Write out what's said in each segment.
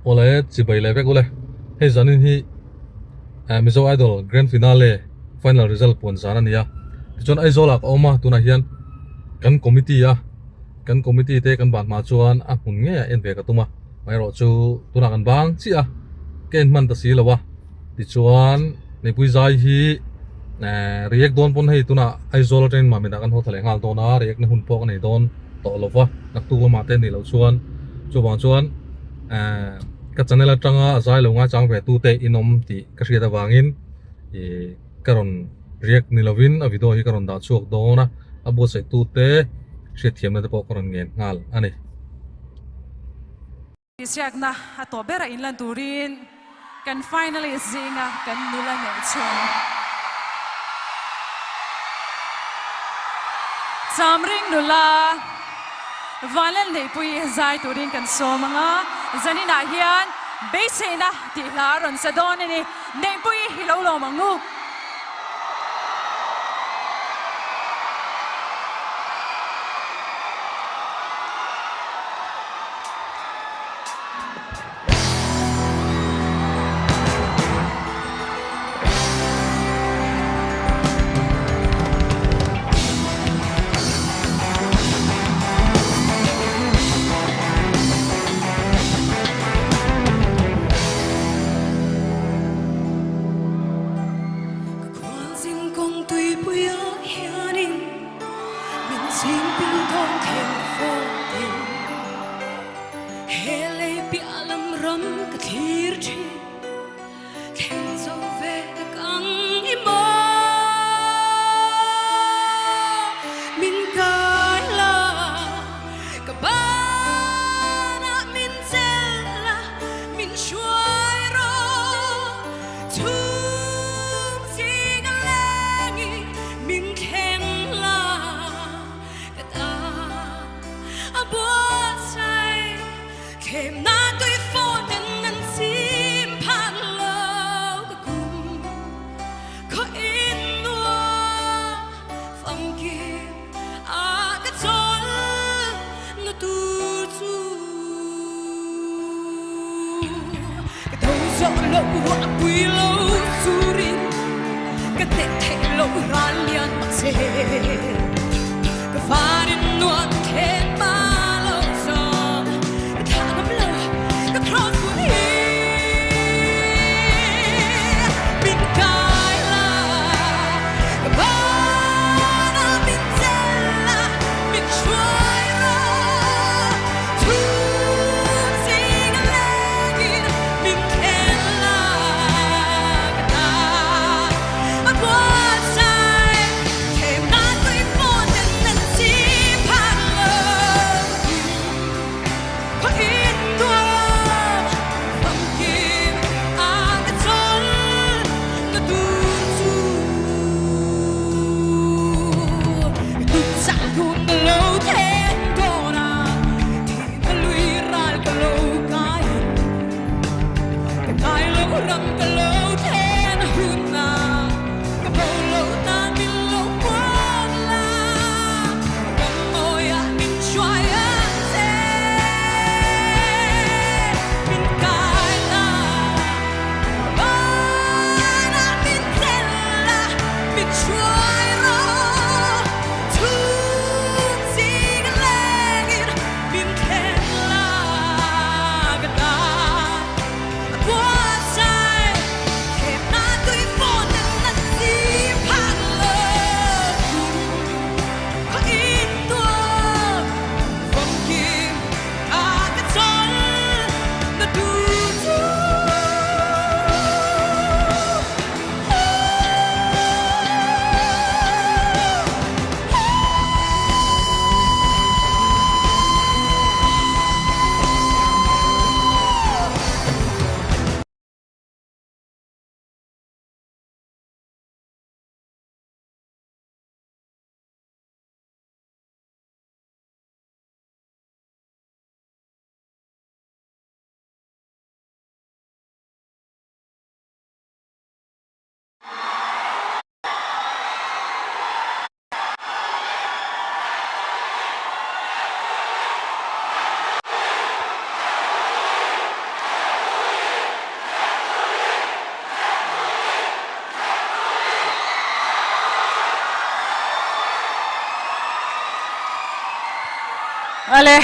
Awle chibai leh vek ule. Hei zanin hi Mizo Idol Grand Finale final result puan zan a ni a. Tichuan Aizawl ah ka awm a, tunah hian kan committee a, kan committee te kan ban hma chuan a hmun ngei ah en ve ka tum a. Amaherawh chu tunah kan bang chiah a, ka en hman ta si lo a. Tichuan Neipui zai hi react dawn pawn hei tunah Aizawl atangin Mamit ah kan haw thla leh nghal dawn a, react na hun pawh ka nei dawn tawh lo va, naktuk lamah te nih loh chuan chuvang chuan ka channel atanga a zai lo ngaichang ve tute in awm tih ka hriat avangin ih ka rawn react ni lovin a video hi ka rawn dah chhuak dawn a, a buatsaih tute hriatthiamna te pawh ka rawn ngen nghal a ni. Tihsiakna a tawh bera inlan turin kan finalist zinga kan nula neih chhung Chamring nula Vanlal Neihpui zai turin kan sawm ang a, zaninah hian beiseina tih hla a rawn sa dawn a ni. Neihpui hi lo lawm ang u. Ka khualzin kawng tuipuiah hianin min chingpil dawn thei fawtin he lei piah lam ram ka thlir thin thleng zo ve tak ang i maw min kai la ka banah min chelh la min hruai rawh chhung zing a lengi min thleng la ka ta a buatsaih thlemna tui fawtin an chim phak lo ka kum khaw in nuam famkim a ka chawl na tur chu ka tho zawh lo ruah pui lo surin ka teh theih lo ral lian mahse ka varin nuam khen ma lo zawng ka thlah ngam lo ka cross bul hi min kai la ka banah min chelh la min hruai rawh thum zing a lengin min thlen la ka ta a buatsaih thlemna tui pawh ten an chim phak lo. Ale,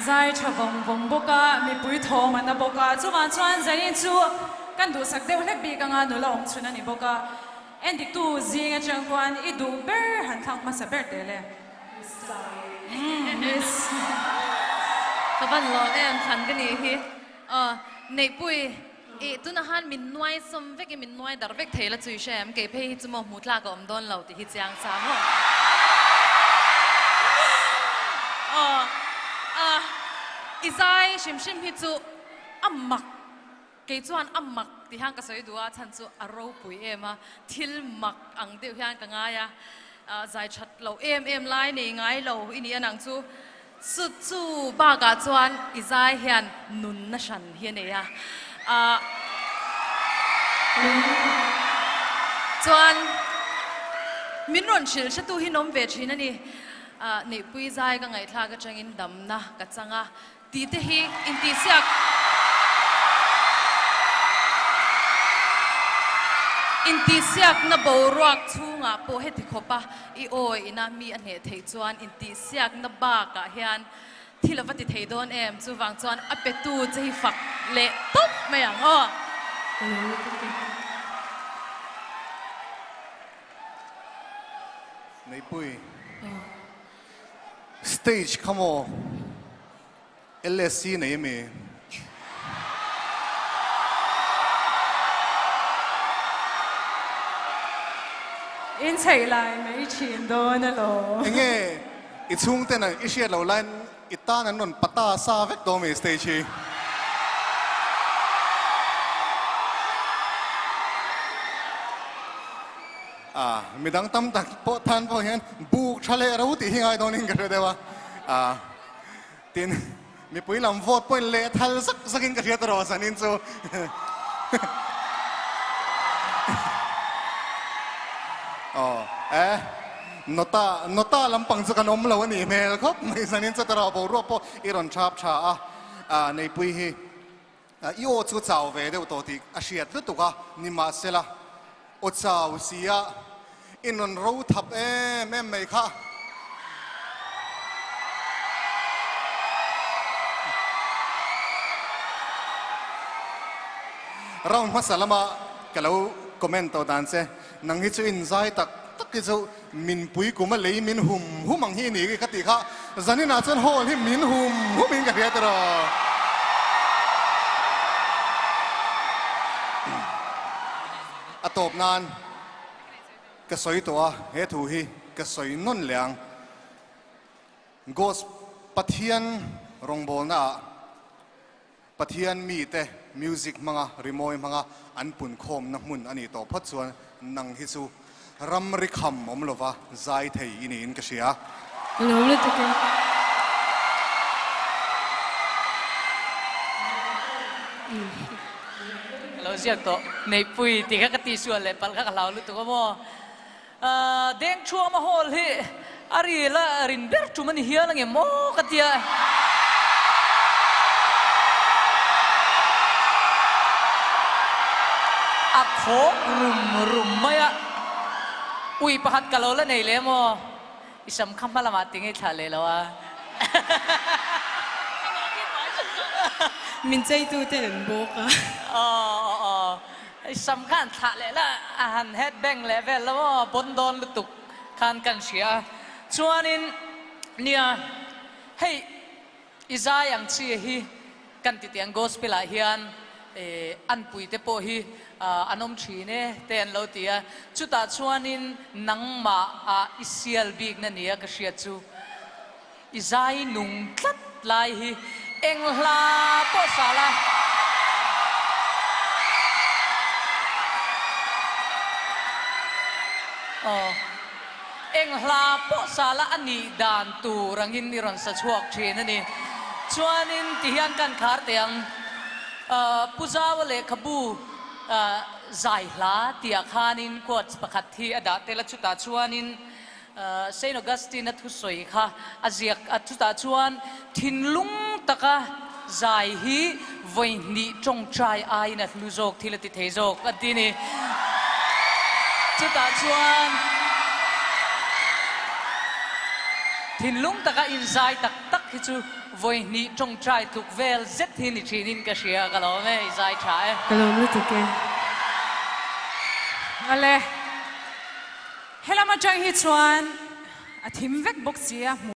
zai tha vawng vawng bawk a, mipui thawm a na bawk a, chuvang chuan Zanin chu kan duhsak deuh hlek bik anga nula awm chhun a ni bawk a, endiktu zing atang khuan i duh ber han thlak hmasa ber teh le. Miss. Ka van lawm em thlan ka nih hi. Aw, Neihpui, i tunah han min nuai sawm vek i min nuai dar vek thei la chui hre em? Kei phei hi chu maw hmuh tlak a awm dawn lo tih hi chiang sa maw? Aw, ah, i zai hrim hrim hi chu a mak, kei chuan a mak tih hian ka sawi duh a, chhan chu a ropui em a, thil mak ang deuh hian ka ngai a, zai that loh em em lai nei ngai lo i nih anang chu. Chu chu bakah chuan i zai hian nunna hran hi a nei a, ah chuan min rawn hrilh hretu hi nawm ve thin a ni. Ah Neihpui zai ka ngaihthlak atangin damna ka chang a tih te hi intihsiak intihsiakna boruak chhungah pawh heti khawp a I awi ina mi a hneh theih chuan intihsiakna bakah hian thil a va ti thei dawn em? Chuvang chuan a petu che hi fak leh tawp mai ang aw. Neipui stage kha maw LSC nei ami? In chheih lai mai thin dawn alawm. Enge i chhungten i hriat loh laiin i tan an rawn pata sa vek dawn mi stage hi? A midang tam tak pawh tan pawh hian buk tha leh ro tih hi ngai dawnin ka hre deuh a. A. Tin, mipui lam vote pawhin leh thal zak zakin ka hriat erawh zanin chu. Aw, e, nota, nota lampang chu kan awm lo a nih hmel khawp mai zanin chu erawh boruak pawh i rawn thap tha a, a neipui hi i aw chu chau ve deuh tawh tih a hriat lutuk a, nimahsela aw chau sia I rawn ro thap em em mai kha. Round hmasa lama ka lo comment tawh dan che, nang hi chu inzai tak tak hi chu min pui kum a lei min hum hum ang hi i ni ka tih kha, zaninah chuan hall hi min hum hum in ka hria tiraw. A tawp nan. Ka sawi tawh a, he thu hi ka sawi nawn leh ang. Gos Pathian rawngbawlna ah Pathian mite music hmanga rimawi hmanga an punkhawmna hmun a nih tawh phawt chuan nang hi chu ramri kham awm lova zai thei i niin ka hria. Ka lawm lutuk e. Ka lo ziak tawh. Neihpui tih kha ka tihsual leh palh kha ka hlau lutuk a maw. Dengchhuama hall hi a ril a rin ber tum a ni hial ang em maw ka tia. A khawk rum rum mai a. Ui pakhat ka lo la nei leh maw. I sam kha hma lamah ti ngei thlah leh lo a. Min cheitu ten an bawk a. Aw aw aw. I sam kha an thlah leh la a han head bang leh vel lo aw bawn dawn lutuk khan kan hria a. Chuanin nia hei I zai ang chi hi kan ti teh ang gospel ah hian an pui te pawh hi an awm thin e te an lo ti a, chutah chuanin nangmah ah i sial bikna nia ka hriat chu i zai nung tlat lai hi eng hla pawh sa la. Aw. Eng hla pawh sala a nih dan tur angin i rawn sa chhuak thin a ni. Chuanin ti hian kan khar teh ang, Pu Zaua lehkhabu zai hla tihah khanin quotes pakhat hi a dah tel a, chutah chuanin Saint Augustine-a thusawi kha a ziak a, chutah chuan thinlung taka zai hi vawi hnih tawngtai aiin a hlu zawk thil a ti thei zawk a ti ni. Chutah chuan Thinlung taka inzai tak tak hi chu vawi hnih tawngtai tluk vel zet hi ni thinin ka hria ka lawm e, i zai tha e. Ka lawm lutuk e. Ale, helam atang hi chuan a thim vek bawk si a.